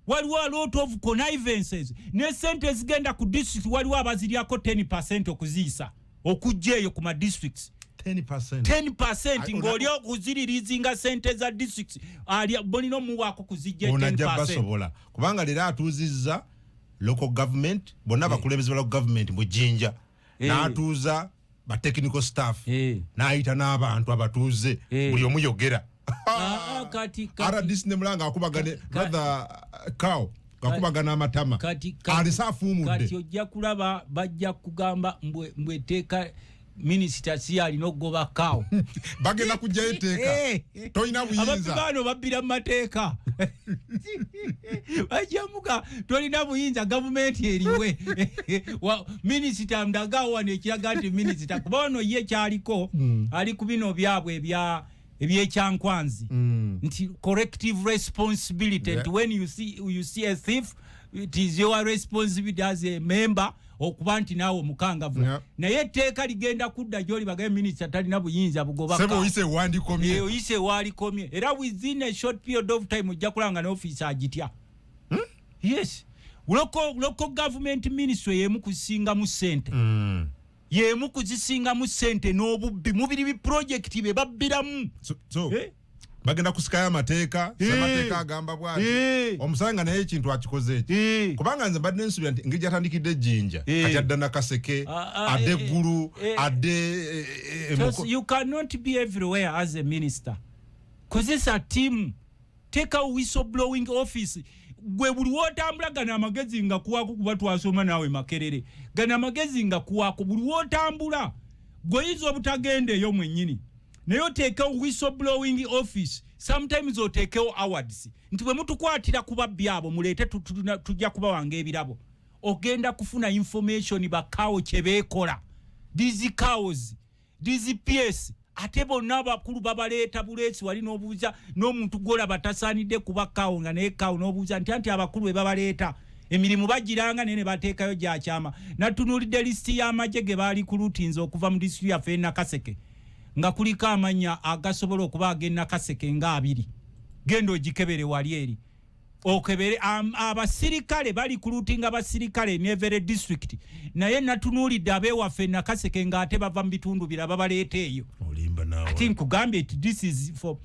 waliwo a lot of connivances, ne sente ezigenda ku district waliwo abaziryako 10 okuziyisa okujja eyo ku ma districts. 10%. 10. Ai, Ng'oli okuziririzinga sente za districts, ali bolina omuwaako kuzijja Ono ajja 10. basobola, kubanga leero atuuzizza local government bonna, abakulembeze ba local government mu Jjinja, n'atuuza Ba technical staff n'ayita n'abantu abatuuze, buli omu yogera. Ah, kati RDC ne Mulanga akubagane, rather cow ngakubagana amatama. Alese afuumudde. Kati ojja kulaba bajja kugamba mbwe etteeka, minisita si alina okugoba kaawo. Bagenda kujjayo etteeka, tolina ababbi buyinza. Baano babbira mu mateeka. Bajjamuga tolina buyinza, gavumenti eriwe. Minisita ndagawo wano ekiraga nti minisita, kuba ono ye kyaliko ali ku bino byabwe ebyekyankwanzi nti collective responsibility, nti when you see a thief, it is your responsibility as a member okuba nti naawe omukangavula. Naye etteeka ligenda kudda gyoli bagaye minisita talina buyinza bugoba Sebo, kaawo. oyise ewandikomye. Oyise waalikomye, era within a short period of time ojja kulaba nga n'ofiisi agitya. Yes, local government ministry yemu kusingamu sente, yemu kuzisingamu sente n'obubbi mubiri biprojekiti bye babbiramu. So Eh? bagenda kusikayo amateeka. Amateeka agamba bwati, omusanga naye ekintu akikoze eki? Kubanga nze mbadde nsuubira nti engeri gyatandikidde Ejjinja, kati adda Nakaseke, adde Eggulu, adde You cannot be everywhere as a minister. Kozesa team, take a whistleblowing office. Gwe buli wotambula gana amagezi nga kuwaako, kuba twasoma naawe Makerere. Gana amagezi nga kuwaako buli wotambula. Gweoyinza obutagenda eyo mwennyini, naye oteekewo whistleblowing office. Sometimes oteekewo awards nti bwe mutukwatira ku babbi abo muleete, tujja kubawanga ebirabo. Ogenda kufuna information bakaawo kye beekola. These cows, these PS, ate bonna abakulu babaleeta buleesi wali n'obuuza n'omuntu gwolaba tasaanidde kuba kaawo nga naye kaawo, n'obuuza nti anti abakulu be babaleeta emirimu bagiranga, naye ne bateekayo gyakyama. Natunuulidde lisiti y'amagye ge baali kulutinze okuva mu disitulikiti yaffe e Nakaseke, nga kuliko amannya agasobola okuba ag'e Nakaseke nga 20. Genda ogikebere wali eri okebere. Abasirikale bali kulutinga basirikale in every district, naye natunuulidde abewaffe Nakaseke ng'ate bava mu bitundu bira babaleeta eyo. Olimba naawe. Ate nkugambye nti this is for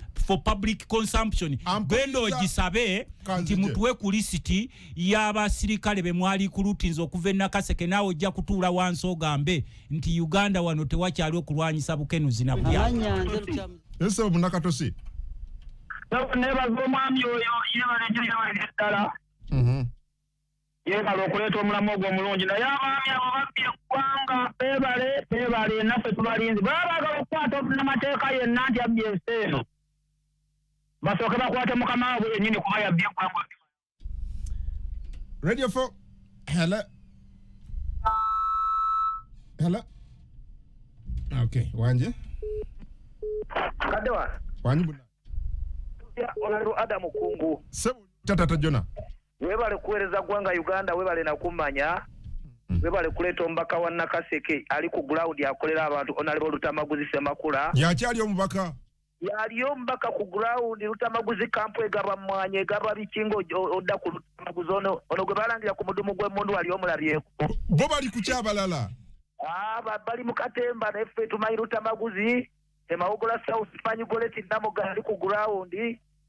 public consumption. Genda ogisabe nti mutuwe ku lisiti y'abasirikale be mwali kulutinze okuva e Nakaseke. Naawe ojja kutuula wansi ogambe nti Uganda wano tewakyali okulwanyisa bukenuzi na bulya. Ese munakatosi. Nebaza omwami oyo, yebale nnyo, yebalire ddala, yeebale okuleeta omulamu ogwo omulungi. Naye abaami abo babbye eggwanga, beebale, beebale, naffe tubalinzi. Baba baagala okukwata omunamateeka yenna nti abbye ensi eno, basooke bakwate mukama waabwe yennyini, kuba yabbye eggwanga. Radio 4, hello, hello. Okay, wanje. Kadde wa Wanyi buna. Honorable Adamu Kungu. Sebo tata Jona. Webale kuweereza ggwanga Uganda, webale nakumanya, webale kuleeta omubaka wa Nakaseke ali ku ground akolera abantu, Honorable Lutamaguzi Semakula. Yakyali omubaka? Yali omubaka ku ground. Lutamaguzi camp egaba mmwanyi, egaba bikinga, odda ku Lutamaguzi ono, ono gwe balangira ku mudumu gw'emmundu, ali omulabyeko. Bo bali ku kyabalala. Ah, bali mu katemba, naye ffe tumanyi Lutamaguzi Emawogola South, tumanyi Goleti Namuga ali ku ground.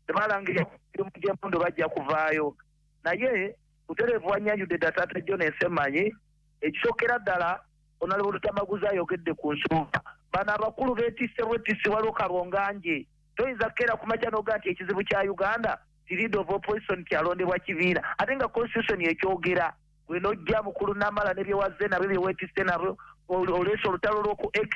Tebalangira mirimu gy'emmundu, bajja kuvaayo. Naye butereevu wanyanjudde dda taata John Ensemanyi. Ekisookera ddala, Honorable Lutamaguzi ayogedde ku nsonga. Bano abakulu beetisse bwetisi, waliwo kabonganje. Toyinza kukeera ku makya n'ogaa nti ekizibu kya Uganda ti leader of opposition kyalondebwa kibiina, ate nga constitution ekyogera. Gwe n'ojja mukulu namala ne byewazze nabyo, byeweetisse nabyo, oleese olutalo lw'oku X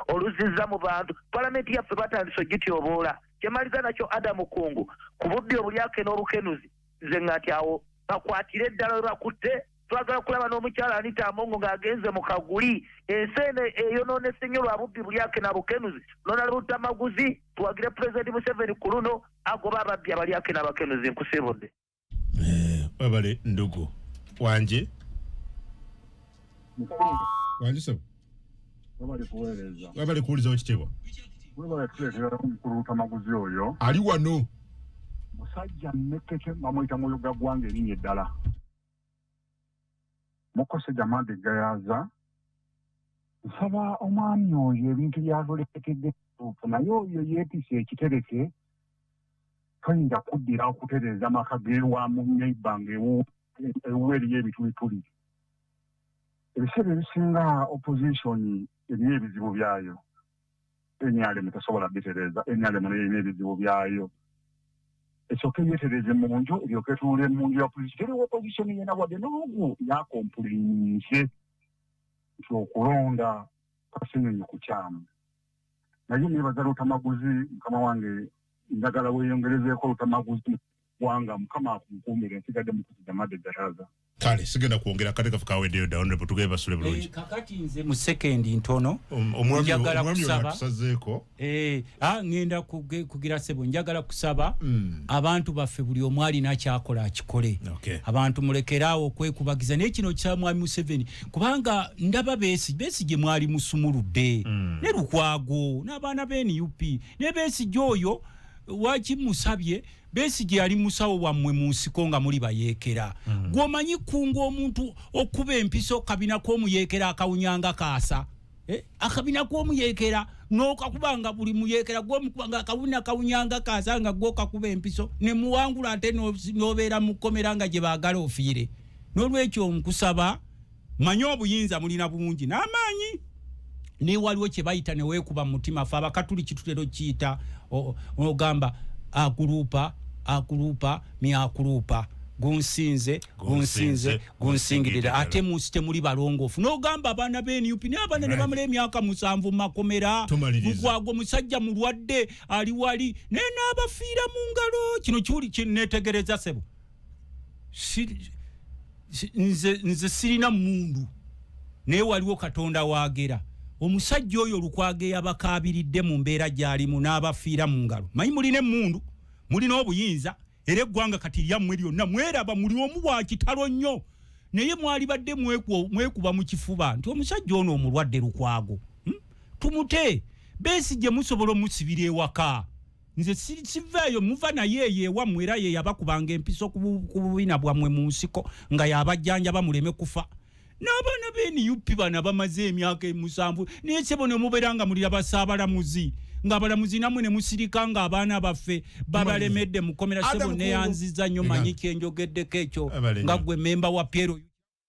oluzizza mu bantu. Palamenti yaffe batandise ogityoboola. Kyemaliza nakyo, Adamu Kungu, ku bubbi obulyake n'obukenuzi, nze nga nti awo bakwatire eddala we bakutte. Twagala kulaba n'omukyala Anita Amongo ng'agenze mu kaguli. Ensi eno eyonoonese nnyo lwa bubbi, bulyake na bukenuzi. Nonala Lutamaguzi, tuwagire Pulezidenti Museveni ku luno agoba ababbi, abalyake n'abakenuzi. Nkusiibudde. Webale ndugu wanje. Wanje sebo. Webale kuweereza. Webale kuwuliza, ekitiibwa. Webale kuleetera omukulu Lutamaguzi oyo. Ali wano. Musajja mmekeke, bamuyita mwoyo gwa ggwanga erinnya eddala. Mukose Jamadi Gayaza, nsaba omwami oyo ebintu byatuleetedde bituufu, naye oyo yeetisse ekitereke, toyinza kuddira okutereeza amaka g'ewa munnebbanga ewuwe eriyo ebitulituli. Ebiseera ebisinga opposition Erina ebizibu byayo. NRM tesobola bitereeza. NRM nayo erina ebizibu byayo. Esooke yeetereze mu nju, eryoke etunule mu nju ya opposition. Teriwo opposition yena wadde n'ogwo yakompulininze nti okulonda Kasenyonyi kukyamu. Naye nebaza Lutamaguzi, mukama wange, njagala weeyongerezeeko Lutamaguzi wanga, Mukama akunkuumire. Nsigadde mukuziza madde Gayaza. Kale sigenda kwongera, kate kafe kaweddeyo dda. Honorable, tugebe basule bulungi. Kakati nze mu sekendi ntono omwami njagala omwami ono kusaba atusazeeko. Ngenda kugira sebo, njagala kusaba abantu baffe, buli omu alina kyakola akikole. Abantu mulekeraawo okwekubagiza, naye kino kya mwami Museveni, kubanga ndaba Besigye mwali musumuludde ne Lukwago n'abaana ba NUP ne Besigye oyo. Waki musabye? Besigye yali musawo wammwe mu nsiko nga muli bayeekera. Gwomanyi kunga omuntu okuba empiso kabina k'omuyeekera akawunyanga kaasa. Akabina k'omuyeekera n'okakuba nga buli muyeekera gwomukuba nga akawunya kawunyanga kaasa, nga gwokakuba empiso ne muwangula, ate n'obeera mu kkomera nga gye baagala ofiire. N'olwekyo nkusaba, manye obuyinza mulina bungi n'amaanyi, naye waliwo kye bayita ne weekuba mu mutima. Fe Abakatuliki tutera okiyita ogamba akulupa akulupa myakulupa, gunsinze gunsinze gunsingirira. Ate mu nsi temuli balongoofu, n'ogamba abaana ba NUP naye abaana ne bamala emyaka 7 mu makomera. Tumaliriza. Lukwago musajja mulwadde, ali wali naye n'abafiira mu ngalo. Kino kiwuli kineetegereza sebo. Nze sirina mundu, naye waliwo Katonda waagera. Omusajja oyo Lukwago eyabakaabiridde mu mbeera gy'alimu n'abafiira mu ngalo, manyi mulina emmundu, mulina obuyinza, era eggwanga kati lyammwe lyonna, mweraba muli omu wa kitalo nnyo, naye mwali badde mwekuba mu kifuba nti omusajja ono omulwadde Lukwago, Tumute. Besigye musobola omusibira ewaka. Nze sivaayo, muva naye eyo ewammwe, era ye yabakubanga empiso ku bubina bwammwe mu nsiko nga yabajjanjaba muleme kufa. N'abaana ba NUP bano bamaze emyaka 7, naye sebo ne mubeera nga mulira basaabalamuzi, ng'abalamuzi nammwe ne musirika ng'abaana baffe babalemedde mukomera. Adam Sebo, Kungu. neyanziza nnyo. Manyi kyenjogeddeko ekyo Abale nga nnyo. gwe memba wa Piero.